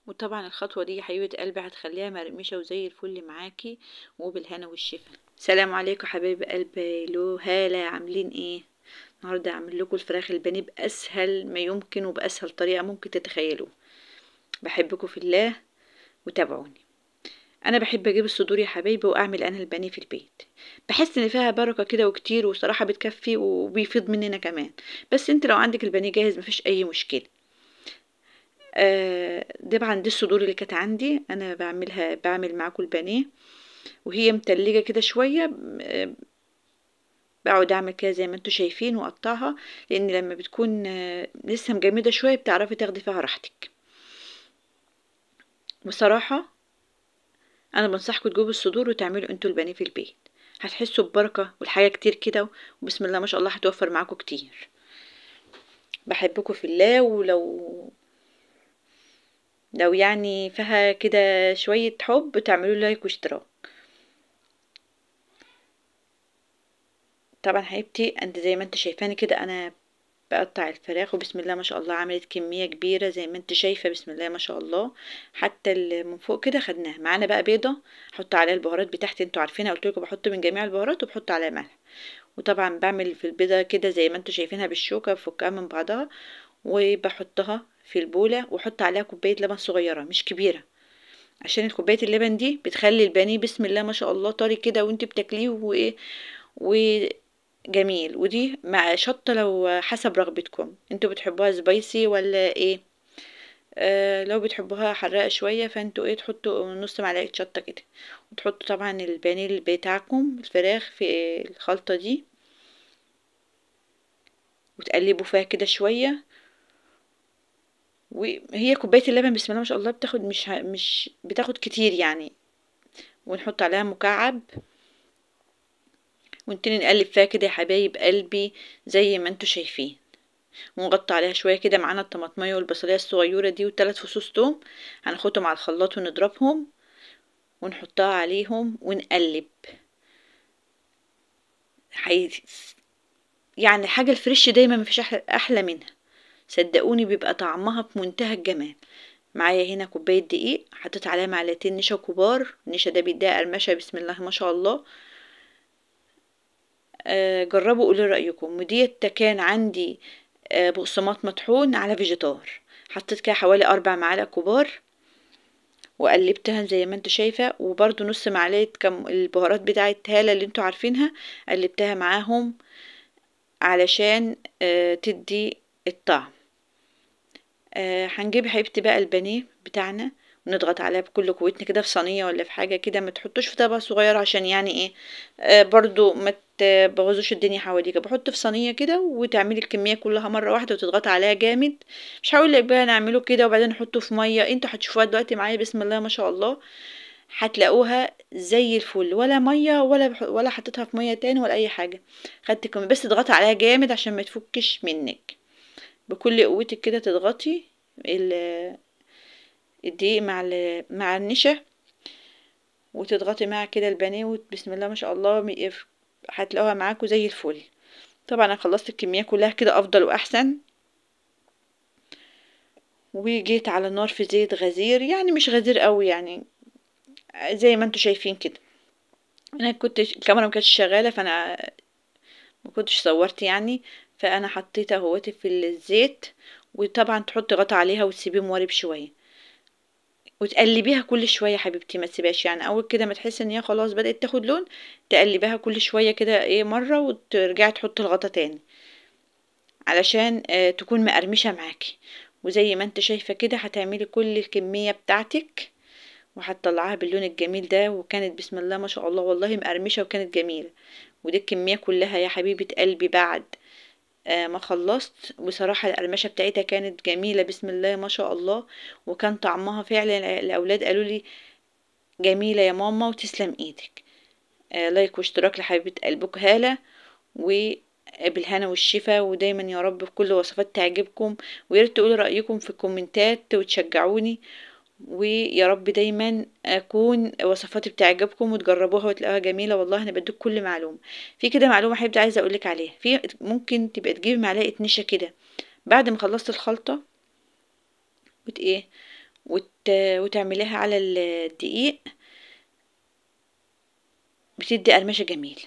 وطبعا الخطوة دي يا حبيبه قلبي هتخليها مرمشه وزي الفل معاكي، وبالهنا والشفا. سلام عليكم حبايب قلبي، لو هاله عاملين ايه؟ النهارده هعمل لكم الفراخ البانيه باسهل ما يمكن وباسهل طريقه ممكن تتخيلوه. بحبكم في الله وتابعوني. انا بحب اجيب الصدور يا حبايبي واعمل انا البانيه في البيت، بحس ان فيها بركة كده وكتير، وصراحة بتكفي وبيفيض مننا كمان. بس انت لو عندك البانيه جاهز مفيش اي مشكلة. طبعا دي الصدور اللي كانت عندي انا بعملها، بعمل معاكم البانيه وهي متلجه كده شوية. بقعد اعمل كده زي ما انتوا شايفين واقطعها، لان لما بتكون لسه مجمده شوية بتعرفي تاخدي فيها راحتك. بصراحة انا بنصحكم تجيبوا الصدور وتعملوا انتوا البانيه في البيت، هتحسوا ببركة والحاجة كتير كده، وبسم الله ما شاء الله هتوفر معاكم كتير. بحبكم في الله، ولو يعني فيها كده شوية حب تعملوا like واشتراك. طبعا حبيبتي انت زي ما انت شايفاني كده انا بقطع الفراخ، وبسم الله ما شاء الله عملت كمية كبيرة زي ما انت شايفه، بسم الله ما شاء الله. حتى اللي من فوق كده خدناها. معانا بقى بيضة احط عليها البهارات بتاعتي، انتوا عارفينها، قلت لكم بحط من جميع البهارات وبحط عليها ملح. وطبعا بعمل في البيضة كده زي ما انتوا شايفينها بالشوكة، بفكها من بعضها وبحطها في البوله، واحط عليها كوباية لبن صغيرة مش كبيرة، عشان الكوباية اللبن دي بتخلي البانيه بسم الله ما شاء الله طري كده وانت بتاكليه وايه وجميل. ودي مع شطه لو حسب رغبتكم، انتوا بتحبوها سبايسي ولا ايه؟ لو بتحبوها حراقه شوية فانتوا ايه تحطوا نص معلقه شطه كده، وتحطوا طبعا البانيه بتاعكم الفراخ في الخلطة دي، وتقلبوا فيها كده شوية. وهي كوباية اللبن بسم الله ما شاء الله بتاخد مش بتاخد كتير يعني. ونحط عليها مكعب ونبتدي نقلب فيها كده يا حبايب قلبي زي ما انتوا شايفين، ونغطي عليها شوية كده. معانا الطماطميه والبصليه الصغيرة دي وثلاث فصوص توم، هناخدهم على الخلاط ونضربهم ونحطها عليهم ونقلب. يعني الحاجة الفريش دايما مفيش احلى منها، صدقوني بيبقى طعمها في منتهى الجمال. معايا هنا كوباية دقيق حطيت عليها معلقتين نشا كبار، النشا ده بيديها قرمشه بسم الله ما شاء الله. جربوا قولوا رايكم. وديت كان عندي بقسماط مطحون على فيجيتار، حطيت كده حوالي 4 معالق كبار وقلبتها زي ما انتوا شايفه، وبرده نص معلقه كم البهارات بتاعه هاله اللي انتوا عارفينها قلبتها معاهم علشان تدي الطعم. هنجيب حبيبتي بقى البانيه بتاعنا ونضغط عليها بكل قوتنا كده في صينية ولا في حاجة كده، ما تحطوش في طبق صغير عشان يعني ايه برضو ما تبوظوش الدنيا حواليك. بحط في صينية كده وتعملي الكمية كلها مرة واحدة وتضغطي عليها جامد. مش هقول لك بقى نعمله كده وبعدين نحطه في مية، انتوا هتشوفوها دلوقتي معايا بسم الله ما شاء الله، هتلاقوها زي الفل، ولا مية ولا حطيتها في مية تاني ولا اي حاجة. خدت كم بس اضغطي عليها جامد عشان ما تفكش منك، بكل قوتك كده تضغطي الدقيق مع النشا، وتضغطي مع كده البانيه، بسم الله ما شاء الله هتلاقوها معاكم زي الفل. طبعا انا خلصت الكمية كلها كده افضل واحسن. وجيت على النار في زيت غزير، يعني مش غزير قوي، يعني زي ما انتوا شايفين كده. انا كنت الكاميرا ما كانتش شغالة فانا ما كنتش صورت يعني، فانا حطيت اهوتي في الزيت. وطبعا تحطي غطا عليها وتسيبيه موارب شوية، وتقلبيها كل شوية حبيبتي، ما تسيبهاش يعني اول كده ما تحسي ان هي خلاص بدات تاخد لون، تقلبيها كل شوية كده ايه مرة، وترجعي تحطي الغطا تاني علشان تكون مقرمشه معاكي. وزي ما انت شايفه كده هتعملي كل الكمية بتاعتك وهتطلعها باللون الجميل ده، وكانت بسم الله ما شاء الله والله مقرمشه وكانت جميلة. ودي الكمية كلها يا حبيبه قلبي بعد ما خلصت. بصراحة القرمشة بتاعتها كانت جميلة بسم الله ما شاء الله، وكان طعمها فعلا الأولاد قالوا لي جميلة يا ماما وتسلم ايدك. like واشتراك لحبيبة قلبك هالة، وبالهنا والشفا، ودايما يا رب في كل وصفات تعجبكم. وياريت تقولوا رأيكم في الكومنتات وتشجعوني، ويا رب دايما اكون وصفاتي بتعجبكم وتجربوها وتلاقوها جميلة. والله انا بديك كل معلومة في كده. معلومة حبيبتي عايزه اقولك عليها، في ممكن تبقى تجيبي معلقه نشا كده بعد ما خلصت الخلطة وت ايه وتعمليها على الدقيق، بتدي قرمشة جميل.